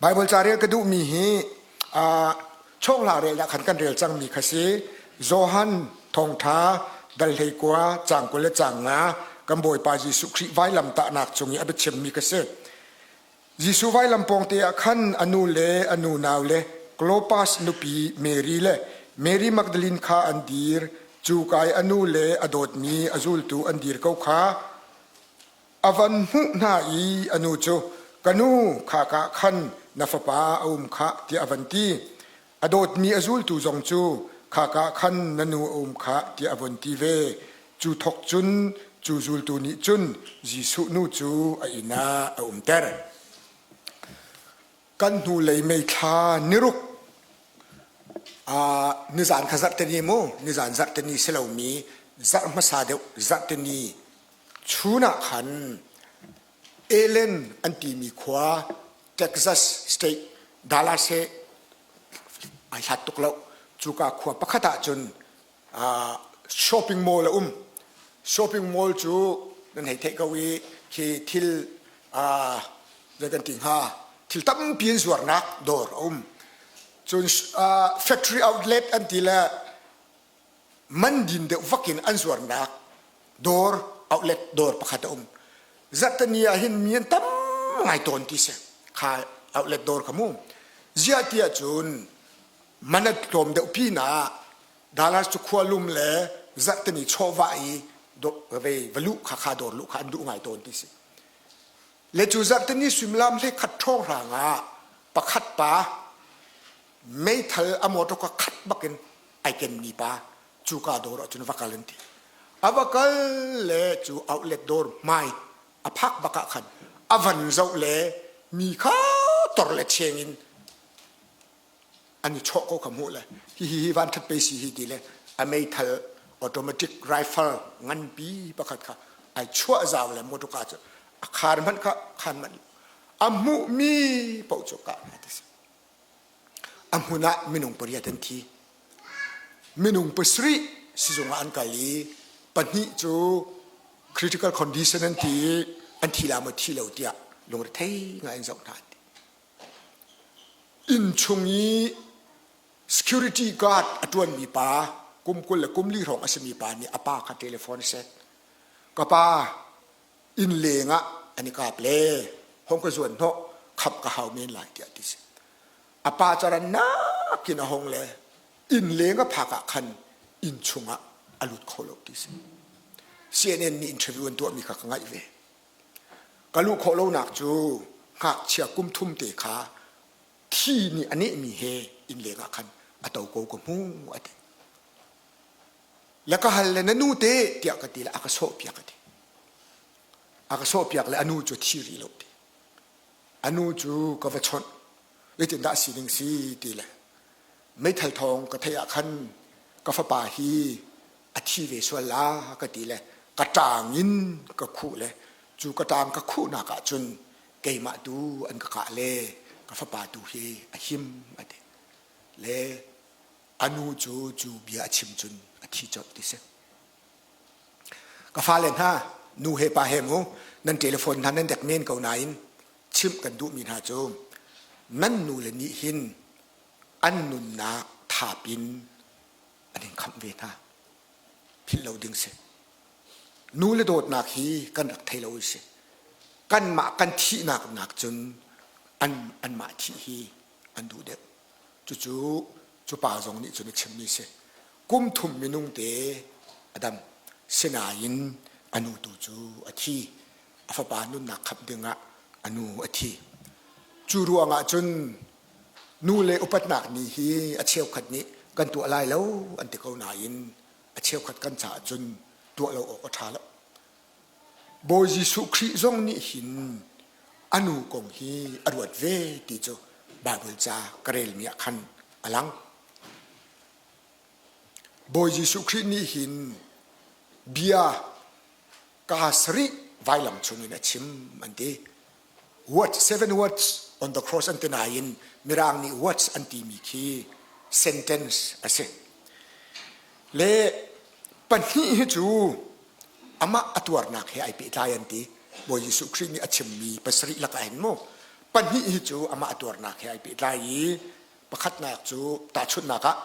Bible ca rel ka duhmi hi chawhla rel ah khan kan rel cangmi kha si. Johan thawngṭha dal hlei kua caang 20 le caang nga kan Bawipa Jesuh Khrih vailam tahnak cung i a biachimmi kha si. Jesuh vailam pawngte ah khan a nu le a nu nau le Klopas nupi Mary le Mary Magdalene kha an dir. Cu kai a nu le a dawtmi a zultu an dir ko kha A van hmuh hna i a nu cu, Ka nu, khaka khan na fapa a um khah, tiah a van ti. A dawtmi a zultu zong cu, Khaka khan na nu a um khah, tiah a von ti ve. Cu thawk cun cu zultu nih cun Jesuh nu cu a inn ah a umter. Kan hnulei meithla niruk nizan kha zarhteni mu nizan zarhteni si lomi zarh hmasa deuh zarhteni chun ah khan Allen an timi khua Texas state Dallas he ai hlat tuk lo cuka khua pakhat ah cun shopping mall a um shopping mall cu nan hei theih ko i khi thil zei kan ti hnga thil tampi an zuarnak dawr a um cun factory outlet an ti le man din deuh vak in an zuarnak dawr outlet dawr pakhat a um zarhtani ah hin mi an tam ngai tawn ti si kha outlet dawr kha mu ziah ti ahcun man a tlawm deuh pinah Dallas cu khua lum le zarhteni chawhvah i vei va luh kha kha dawr luh kha an duh ngai tawn ti si. Le cu zarhteni suimilam hlei khat ṭhawng hrang ah pakhat pa meithal a motor ka khat bakin ai kenmi pa cu ka dawr ah cun va kal an ti. A va kal le cu outlet dawr hmai a phak bak ah khan a van zoh le mi kha tor le cheng in an i chawh ko kha hmuh le hihi hi van ṭhat pe si hi ti le a meithal automatic rifle nganpi pakhat kha ai chuah zau le motorka cu a khar hmanh kha khan manh a hmuhmi paoh cu kah hna ti si a hmun ah minung pariat an thi minung pasarih sizung ah an kal i pahnih cu critical condition an ti i an thi la maw thi lo tiah lungrethei ngai in zoh hna an ti Inn chung i security guard a ṭuanmi pa kum 20 le kum li hrawng a simi pa nih a pa kha telephone a set. Ka pa, inn leng ah an i kap le hong ka zuan hnawh khap ka hau men lai tiah ti si. A pa caran nakin a hong le inn leng a phak ah khan inn chungah a lut kho lo ti si. CNN nih interview an tuahmi kha ka ngaih ve. Ka luh khawh lonak cu ngakchia kum thum te kha thi nih a nehmi he innleng ah khan a to ko ka hmu a ti. Le ka hal le na nu te tiah ka ti le a ka sawhpiak a ti. A ka sawhpiak le a nu cu thi rih lo ti. A nu cu ka va chawnh. Zeitindah si ding si ti le meithal thawng ka theih ah khan ka fapa hi a thi ve sual la ka ti le ka ṭaang in ka khuh le cu ka ṭaang ka khuhnak ah cun keimah tu an ka kah le ka fapa tu hi a him a ti le a nu cu cu bia a chim cun a thi colh ti si ka fale hna nu he pa he mu nan telephone hna nan dek men ko nain chimh kan duhmi hna cu nan nu le nih hin an nunnak thap in an in khamh ve hna philh lo ding si nu le dawtnak hi kan rak thei lo si kanmah kan thihnak nak cun an anmah thih hi an duh deuh cucu cu pa zong nih cun a chimmi si kum thum minung te a dam sinain a nu tu cu a thi a fapa nunnak khamh dingah a nu a thi cu ruangah cun Nu le upatnak ni hi a cheukhat nih kan tuah lai lo an ti ko nain a cheukhat kan caah cun tuah lo awk a ṭha lo. Bawi Jesuh Khrih zong nih hin a nu kong hi a ruat ve ti cu Baibal ca ka relmi ah khan a lang. Bawi Jesuh Khrih nih hin bia kaa sarih vailam chungin a chim an ti. Words, seven words on the cross an ti nain Mirang nih words an timi khi sentence a si. Le pahnih hi cu amah a tuarnak he ai pehtlai an ti. Bawi Jesuh Khrih nih a chimmi pasarih lakah hin mu. Pahnih hi cu amah tuarnak he ai pehtlai i pakhatnak cu tahchunhnak ah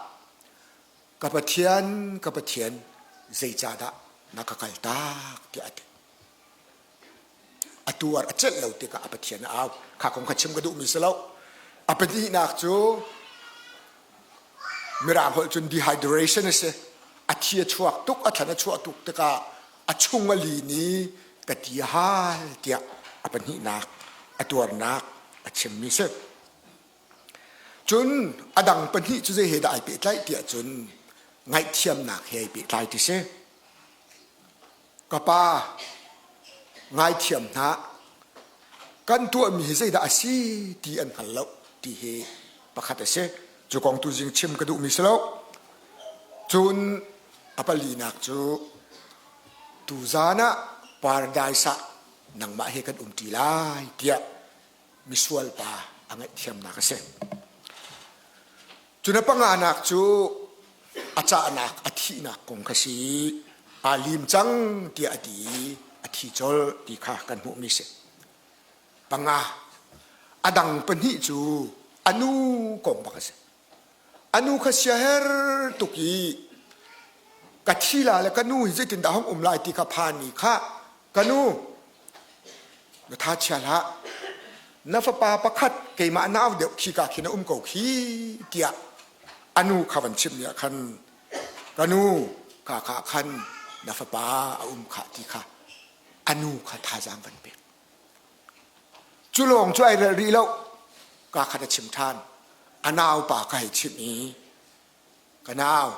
ka Pathian ka Pathian zeicahdah na ka kaltak tiah a ti. A tuar a celh lo tikah a Pathian a au. Kha kong kha chim ka duhmi si lo. A pahnihnak cu Mirang holh cun dehydration a si. A thi a chuak tuk, a thlan a chuah tuk tikah a chung a lin i ka ti a hal tiah a pahnihnak a tuarnak a chimmi si. Cun a dang pahnih cu zei he dah ai pehtlaih tiah cun ngaihthiamnak he ai pehtlai ti si. Ka pa, ngaithiam hna, kan tuahmi hi zeidah a si ti an hngal lo ti hi pakhat a si. Cu kong tu zing chim ka duhmi si lo. Cun a palinak cu tuzan ah paradise ah nangmah he kan umṭi lai tiah misual pa a ngaihthiamnak a si. Cun a panganak cu a cahnak a thihnak kong kha si aa lim cang tiah a ti i a thi colh ti kha kan hmuhmi si. Panga a dang pahnih cu a nu kong bak a si. A nu kha siaher tuk i ka thi la le ka nu hi zeitindah hong um lai ti kha phan i kha ka nu na tha chia hlah na fapa pakhat keimah nau deuh khi ka khin a um ko khi tiah a nu kha van chimh ni ah khan ka nu ka ka khan na fapa a um khah ti kha a nu kha thazaang van pek cu lawng cu ai rel rih lo ka khat a chim ṭhan a naupa ka hei chimh i ka nau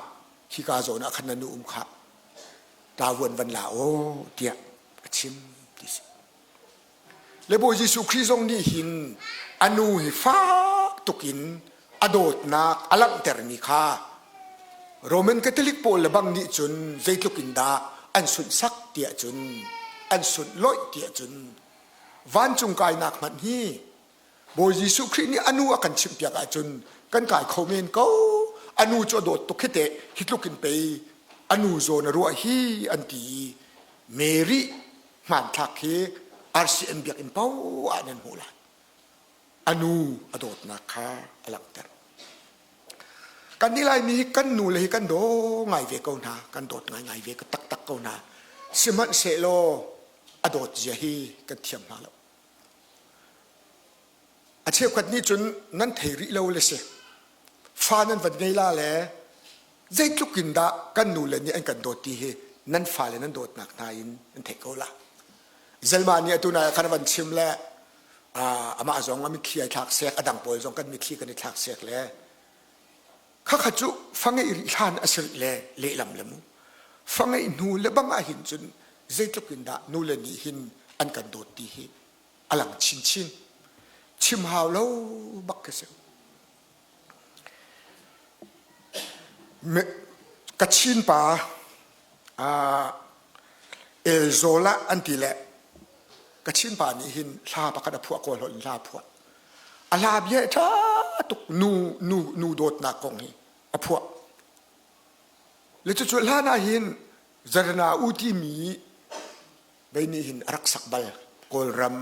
khika zawn ah khan na nu um khah tavuan van la aw tiah a chim ti si le Bawi Jesuh Khrih zong nih hin a nu hi fak tukin a dawtnak a langhtermi kha Roman Catholic pawl le bang nih cun zeitluk in dah an sunhsak tiah cun an sunhlawih tiah cun vancung kainak hmanh hi Bawi Jesuh Khrih nih a nu a kan chimhpiak ahcun kan kai kho men ko. A nu cu a dawt tuk hi teh hi tluk in pei a nu zawn a ruah hi an ti i Mary hmanthlak hi RCN biakinn paoh ah nan hmuh lai. A nu a dawtnak kha a langhter. Kan nih Laimi hi kan nu le hi kan daw ngai ve ko hna, kan dawt ngaingai ve taktak ko hna. Sihmanhsehlaw a dawt zia hi kan thiam hna lo. A cheukhat nih cun nan thei rih lo le si. Fa nan van ngei la le zeitluk in dah kan nu le nih an kan dawt ti hi nan fale nan dawtnak hna in nan theih ko la. Zelma nih atu nai ah khan a van chim le amah zong a mitthli ai thlak sek, a dang pawl zong kan mitthli kan i thlak sek le khakha cu fa ngeih rih hlan a si rih le lehlam le mu. Fa ngeih hnu le bang ah hin cun zeitluk in dah nu le nih hin an kan dawt ti hi a lang chinchin. Chim hau lo bak ka si. Kachin pa Elzola an ti le Kachin pa nih hin hla pakhat a phuah kawl holh in hla a phuah. A hla bia ṭha tuk nu nu nu dawtnak kong hi a phuah. Le cucu hlan ah hin Zarna u timi vei nih hin a rak sak bal Kawlram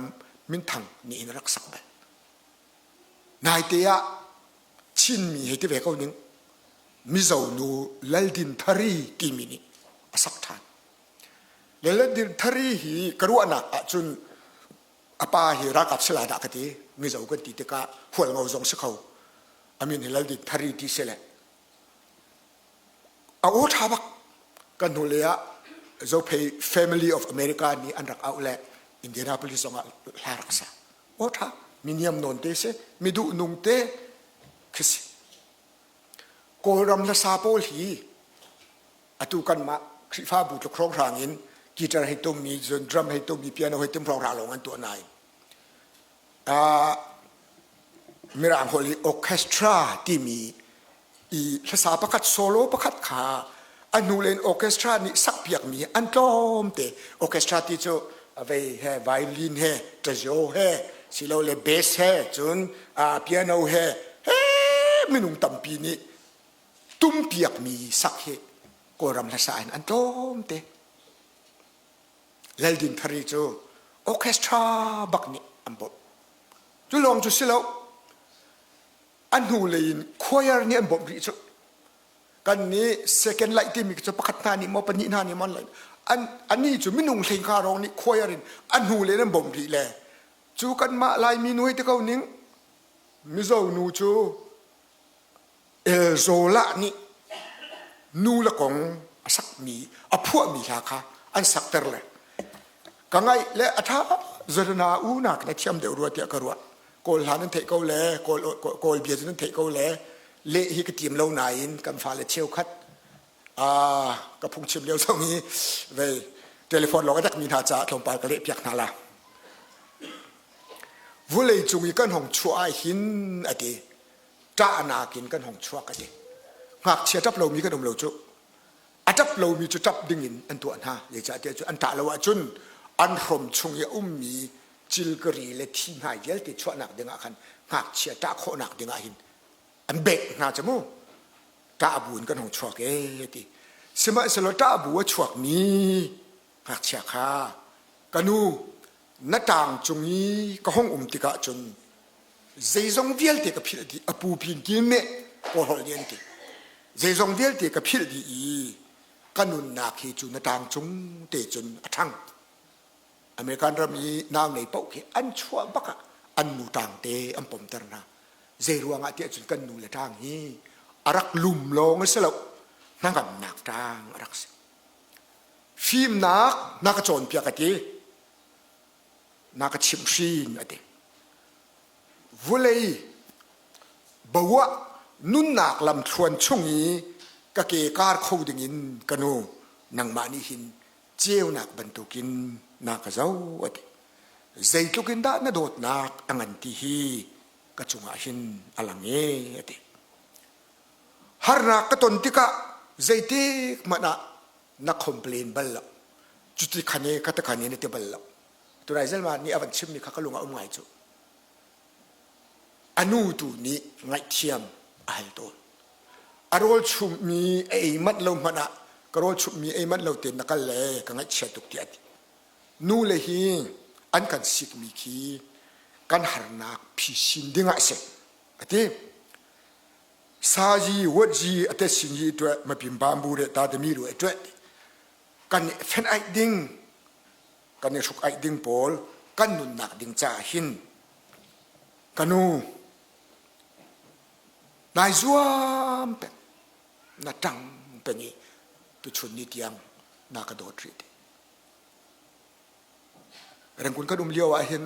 minthang nih hin a rak sak bal. Naite ah Chinmi hei ti ve ko ning Mizo nu Laldin Thari timi nih a sak ṭhan. Le Laldin Thari hi ka ruahnak ahcun a pa hi ralkap sila dah ka ti Mizo kan ti tikah hualngo zong si kho a min hi Laldin Thari ti si le a aw ṭha bak kan hnulei ah Zophei Family of America nih an rak auh le Indianapolis zong ah hla rak sa aw ṭha mi niam nawn te si mi duh nung te khi si Kawlram hlasa pawl hi atu kanmah Khrihfabu tluk hrawnghrang in guitar hei tummi cun drum hei tummi piano hei tum hrawnghrang lawng an tuah nain Mirang holh i orchestra timi i hlasa pakhat solo pakhat kha a hnu len orchestra nih sakpiakmi an tlawm te orchestra ti cu vei he violin he tazio he silole bass he cun piano he he minung tampi nih tumpiakmi sak hi kawlram hlasa in an tlawm te Laldin Thari cu orchestra bak nih an bawmh. Cu lawng cu si lo. A hnu lei in choir nih an bawmh rih cu. Kan nih second light timi cu pakhat hna nih maw pahnih hna nih maw an an ani cu minung hlei hnga rong nih choir in a hnu lei in an bawmh rih le cu kanmah Laimi nu hei ti ko ning Mizo nu cu Elzola nih nu le kong a sakmi a phuahmi hla kha an sakter le ka ngaih le a ṭha zarana u nak na thiam deuh rua tiah ka ruah. Kawl hla nan theih ko le kawl kawl bia cu nan theih ko le leh hi ka tim lo nain kan fale cheukhat ka phungchim lio zong hi vei telephone lawng a dekmi hna caah tlawmpal ka leh piak hna la. Vulei cung i kan hong chuah ah hin a ti. Ṭahnak in kan hong chuak a ti. Ngakchia ṭap lomi kan um lo cu. A ṭap lomi cu ṭap dingin an tuah hna. Zeicahtiah cu an ṭah lo ahcun an hrom chung i a ummi cilkari le thi hnai vialte chuahnak dingah khan ngakchia ṭah khawhnak dingah hin an bengh hna cu mu. Ṭah bu in kan hong chuak ee ti. Sihmanhsehlaw ṭah bu a chuakmi ngakchia kha ka nu na ṭang cung i ka hong um tikah cun zeizong vialte ka philh dih a pu pin kin nih kawlholh nih an ti zeizong vialte ka philh dih i ka nunnak hi cu na ṭang cung te cun a ṭhang American ram i nau nei paoh khi an chuah bak ah an nu ṭang te an pomter hna zei ruangah tiah cun kan nu le ṭang hi a rak lum lawng a si lo hnangamnak ṭang a rak si Fimnak na ka cawnpiak a ti. Na ka chimhhrin a ti. Vulei boah nunnak lamthluan chung i ka ke kar kho dingin ka nu nangmah nih hin ceunak bantukin na ka zo a ti. Zeitluk in dah na dawtnak a ngan ti hi ka cungah hin a lang e a ti. Harnak ka ton tikah zeitik hmanh ah na complain bal lo. Cuti khan e kha khan e na ti bal lo. Tunai zelma nih a van chimmi kha ka lung a um ngai cu. A nu tu nih ngaihthiam a hal tawn. A rawl chummi a ei manh lo hmanh ah ka rawl chummi ei manh lo tein na kal le ka ngaihchia tuk tiah a ti. Nu le hi an kan sikmi khi kan harnak phisin ding ah a si. A ti. Sazi watzi a te sin yi tuah mapim bambu re ta demi lu e tuah kan i fen aih ding kan i hruk aih ding pawl kan nunnak ding caah hin kanu nai zuam peng na ṭang peng i tuchun ni tiang na ka dawt rih ti Rengkun kan um lio ah hin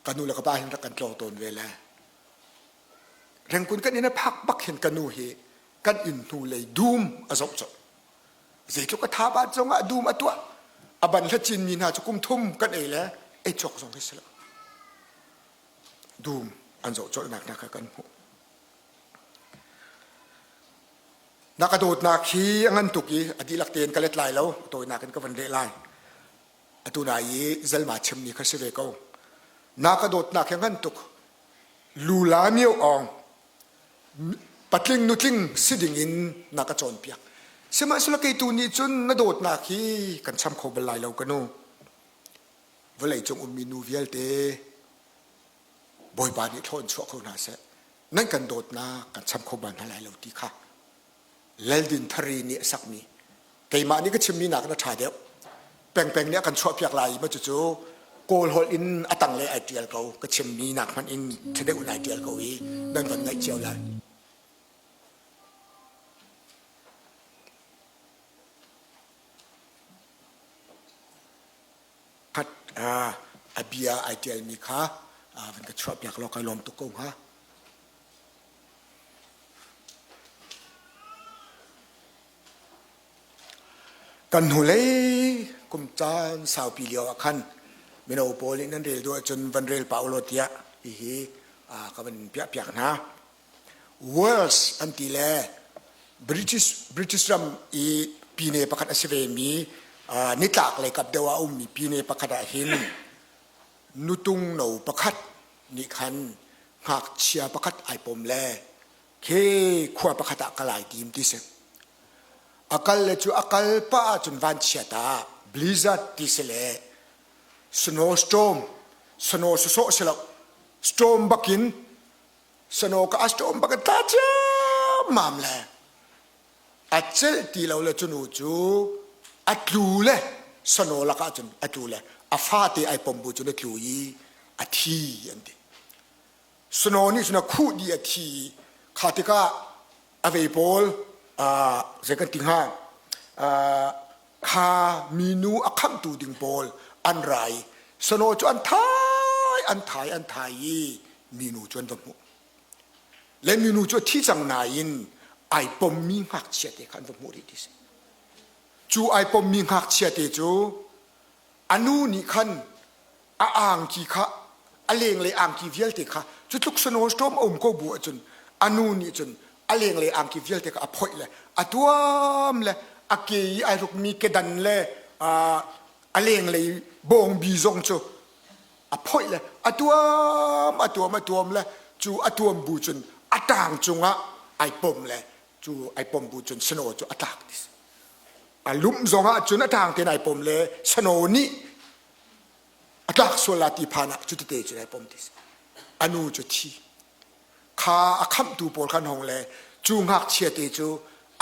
ka nu le ka pa hin rak kan tlawng tawn ve le Rengkun kan inn a phak bak hin ka nu hi kan inn hnu lei dum a zoh colh. Zeitluk a tha bat zong ah dum a tuah. A ban hla cin mi hna cu kum thum kan ei le ei cawk zong hi si lo. Dum an zoh colhnak hna kha kan hmuh. Na ka dawtnak hi a ngan tuk i a dihlak tein ka let lai lo. A tawinak in ka van leh lai. Atu nai i Zelma chimmi kha si ve ko. Na ka dawtnak hi a ngan tuk. Lula mio awng patling nutling si ding in na ka cawnpiak. Sihmanhsehlaw kei tu nih cun na dawtnak hi kan cham kho bal lai lo ka nu. Vawlei cung ummi nu vialte Bawipa nih thlaw in chuah kho hna seh. Nan kan dawtnak kan cham kho bal hna lai lo ti kha Laldin Thari nih a sakmi keimah nih ka chimmi nak in a ṭha deuh. Pengpeng nih a kan chuahpiak lai i ma cucu Kawl holh in a tanglei ai ṭial ko ka chimmi nak hmanh in ṭha deuh in ai ṭial ko i nan van ngaih cio lai. Khat a bia ai ṭialmi kha van ka chuahpiak law kai lawm tuk ko hnga. Kan hnulei kum caan saupi lio ah khan mino pawl nih nan rel duh ahcun van rel pah ulaw tiah hihi ka van piahpiak hna. Wales an ti le British, British ram i pine pakhat a si vemi nitlak lei kap deuh ah a ummi pine pakhat ah hin nutung no pakhat nih khan ngakchia pakhat ai pom le khi khua pakhat ah kal ai tim ti si. A kal le cu a kal pah ahcun vanchiat ah blizzard ti si le snowstorm. Snow sawsawh si lo. Storm bakin snow ka a storm bak in tla ciammam le a celh ti lo le cu nu cu a tlu le snow lakah cun a tlu le a fate ai pom bu cun a tlu i a thi an ti. Snow nih cun a khuh dih a thi i kha tikah a vei pawl zei kan ti hnga kha minu a khamhtu ding pawl an ra i snow cu an thai an thai an thai i minu cu an va hmuh. Le minu cu a thi cang nain ai pommi ngakchia te kha an va hmuh rih ti si. Cu ai pommi ngakchia te cu a nu nih khan a angki kha a lenglei angki vialte kha cu tluk snowstorm a um ko bu ahcun a nu nih cun a lenglei angki vialte kha a phoih le a tuam le a ke i ai rukmi kedan le a lenglei bawngbi zong cu a phoih le a tuam a tuam a tuam le cu a tuam bu cun a tang cungah ai pom le cu ai pom bu cun snow cu a tlak ti a lumh zongah cun a tang tein ai pom le snow nih a tlak sual la ti phan ah cutite cu ai pom ti a nu cu thi kha a khamhtu pawl khan hong le cu ngakchia te cu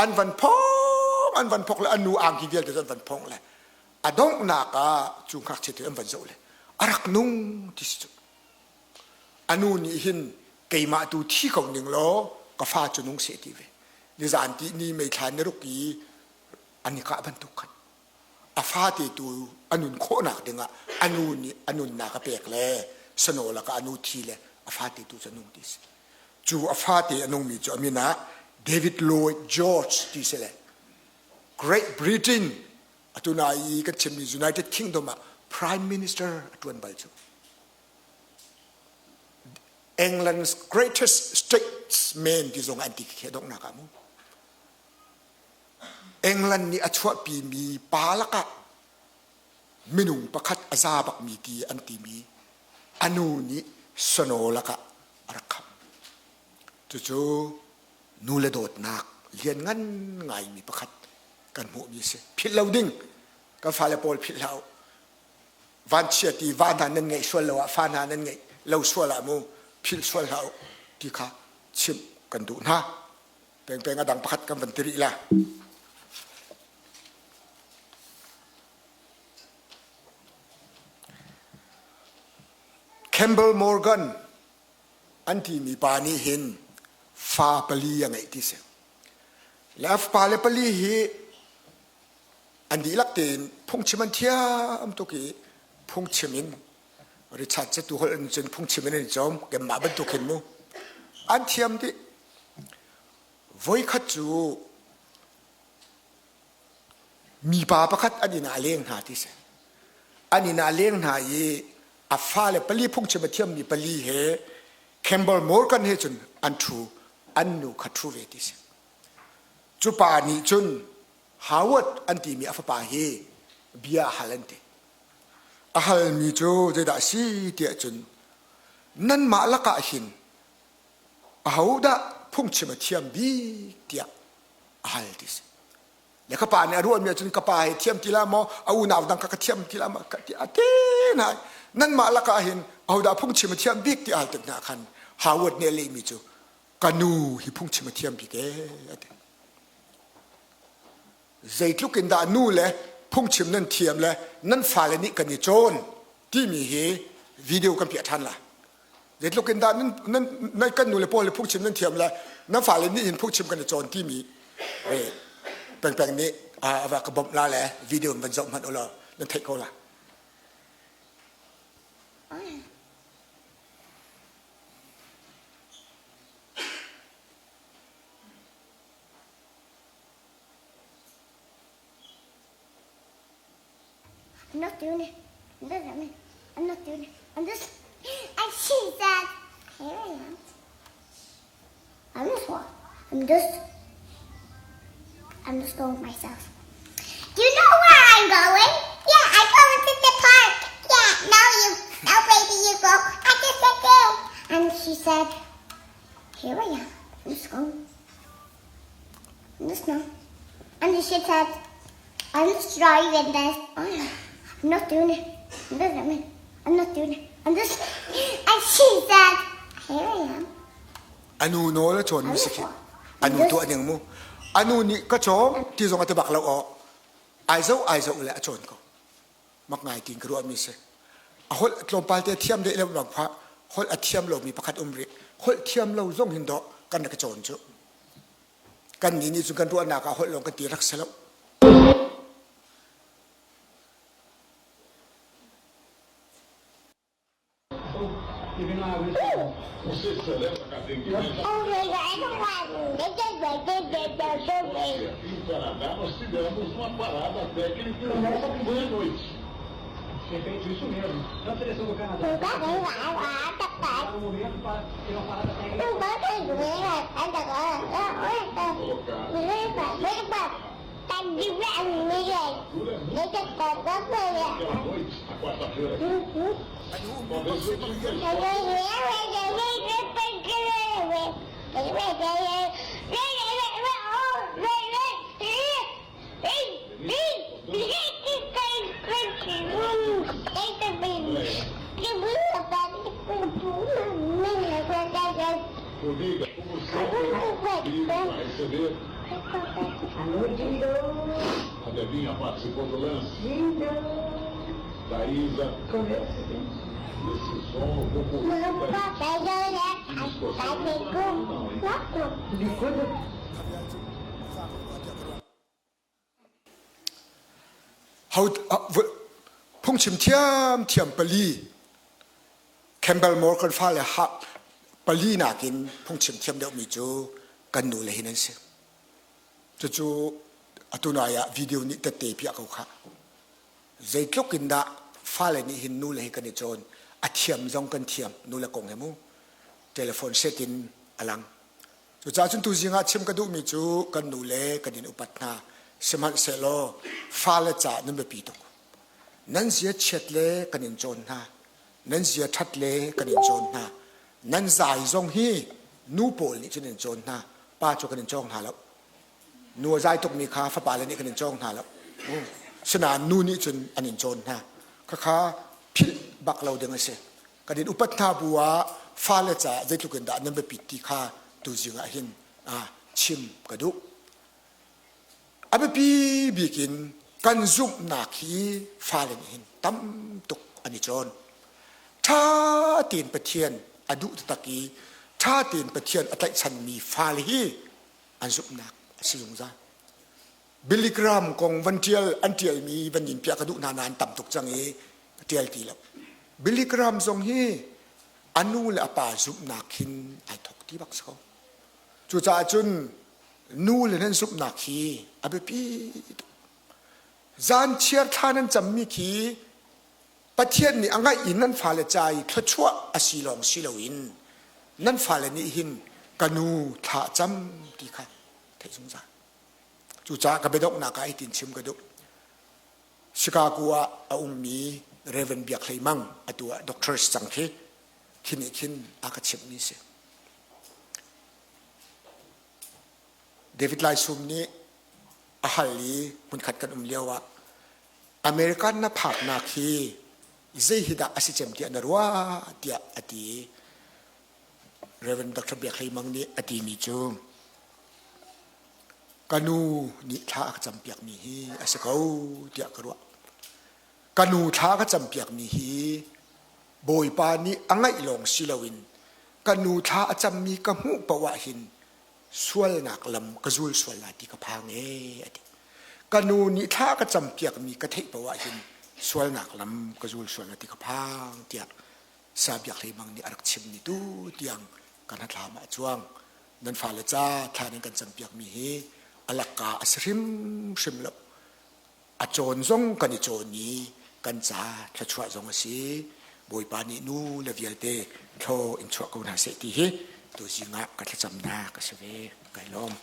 an van phong an van phok le an nu angki vialte cu an van phong le a donghnak ah cu ngakchia te an van zoh le a rak nung ti si cu a nu nih hin keimah tu thi ko ning law ka fa cu nung seh ti ve nizan ti ni meithla ni ruk i an i kah bantuk khan a fate tu a nun khawhnak dingah a nu nih a nunnak a pek le sano lakah a nu thi le a fate tu cu a nung ti si cu a fate a nungmi cu a min ah David Lloyd George ti si le Great Britain atu na i kan chimmi United Kingdom ah Prime Minister a tuan bal cu England's greatest statesman ti zong an ti khi donghnak ah mu England nih a chuahpimi pa lakah minung pakhat a za bakmi ti an timi a nu nih snow lakah a rak khamh. Cucu nu le dawtnak lianngan ngaimi pakhat kan hmuhmi a si. Philh lo ding kan fale pawl philh hlah u. Vanchia ti va hna nan ngeih sual lo ah fa hna nan ngeih lo sual ah mu philh sual hlah u ti kha chimh kan duh hna. Pengpeng a dang pakhat kan van ti rih la. Campbell Morgan an timi pa nih hin fa pali a ngeih ti si. Le a fapa le pali hi an dihlak tein phungchim an thiam tuk i phungchim in Richard cu tu holh in cun phungchim in an i cawm keimah bantuk hin mu an thiam dih voikhat cu mipa pakhat an inn ah a leng hna ti si an inn ah a leng hna i a fale pali phungchim a thiammi pali he Campbell Morgan he cun an ṭhu an nu kha ṭhu ve ti si cu pa nih cun Howard an timi a fapa hi bia a hal an ti A halmi cu zeidah a si tiah cun nanmah lakah hin ahodah phungchim a thiam bik tiah a hal ti si. Le ka pa nih a ruahmi ahcun ka pa hi thiam ti la maw a unau dang kha ka thiam ti la maw ti a te hna nanmah lakah hin ahodah phungchim a thiam bik ti a hal tik hna khan Howard nih a lehmi cu ka nu hi phungchim a thiam bik ee a ti. Zeitluk in dah nu le phungchim nan thiam le nan fale nih kan i cawn timi hi video kan piah ṭhan la. Zeitluk in dah nan, nan, nan kan nu le pawl le phungchim nan thiam le nan fale nih hin phungchim kan i cawn timi pengpeng nih a va ka bawmh la le video in van zoh hmanh u law nan theih ko la. I'm not doing it. I'm not doing it. I'm not doing it. I'm just. And she said, "Here I am." I'm just what? I'm just. I'm just going myself. Do you know where I'm going? Yeah, I'm going to the park. Yeah, now you, now baby, you go. I just said there. And she said, here I am. I'm just going. And she said, I'm just driving this. I'm not doing it. I'm not doing it. I'm not doing it. And this, and she said, here I am. Anu nawl a cawn mi si khi. Anu tuah ning mu. Anu nih ka cawm ti zong a ti bak lo aw. Ai zo ai zo le a cawn ko. Mak ngai tin ka ruah mi si. A holh tlawmpal te thiam deh lo bang pha holh a thiam lo mi pakhat um rih. Holh thiam lo zong hin dawh kan rak cawn cu. Kan nih nih cun kan ruahnak ah holh lawng kan ti rak si lo. Phungchim thiamthiam pali Campbell Morgan fale pali nakin phungchim thiam deuhmi cu kan nu le hin an si. Cucu atu nai ah video nih tette piah ko khah. Zeitluk in dah fale nih hin nu le hi kan i cawn. A thiam zong kan thiam nu le kong he mu. Telephone set in a lang. Cucaah cun tuzing ah chim ka duhmi cu kan nu le kan in upat hna. Sihmanhsehlaw fale caah nan biapi tuk. Nan zia chiat le kan in cawn hna. Nan zia ṭhat le kan in cawn hna. Nan zai zong hi nu pawl nih cun in cawn hna. Pa cu kan in cawng hna lo. Nu a zai tukmi kha fapa le nih kan in cawng hna lo. Sinain nu nih cun an in cawn hna. Khakha philh bak lo ding a si. Kan in upat hna bu ah fale caah zeitluk in dah nan biapit ti kha tuzing ah hin chim ka duh. A biapi bik in kan zumhnak hi fale nih hin tam tuk an i cawn. Ṭha tein Pathian a duh taktak i ṭha tein Pathian a tlaihchanmi fale hi an zumhnak a si zungzal. Billy Graham kong van ṭial an ṭialmi van in piah ka duh hna nain tam tuk cang i ka ṭial ti lo. Billy Graham zong hi a nu le a pa zumhnak hin ai thawk ti bak si ko. Cucaah cun nu le nan zumhnak hi a biapi tuk. Zan chiar thla nan cammi khi Pathian nih a ngaih in nan fale ca i thluachuah a si lawng si loin nan fale nih hin ka nu thla cam ti kha theih zungzal. Cucaah ka biadonghnak ah hitin chim ka duh. Chicago ah a ummi Reverend Biak Hlei Mang atu ah doctor si cang khi khi nih khin a ka chimhmi si. David Lai Sum nih a hal i hmunkhat kan um lio ah American na phaknak hi zei hi dah a si cem tiah na ruah tiah a ti. Reverend Dr. Biak Hlei Mang nih a timi cu ka nu nih thla a ka campiakmi hi a si ko tiah ka ruah. Ka nu thla a ka campiakmi hi Bawipa nih a ngaih lawng si loin ka nu thla a cammi ka hmuh paoh ah hin sualnak lam ka zul sual lai ti ka phang ee a ti. Ka nu nih thla a ka campiakmi ka theih paoh ah hin sualnak lam ka zul sual lai ti ka phang tiah Saya Biak Hlei Mang nih a rak chimmi tu tiang kan hnathlam ah a cuang. Nan fale ca thla nan kan campiakmi hi a lakka a si hrimhrim lo. A cawn zong kan i cawn i kan ca thluachuah zong a si. Bawipa nih nu le vialte thlaw in chuah ko hna seh ti hi tuzing ah ka thlacamnak a si ve. Kai lawm.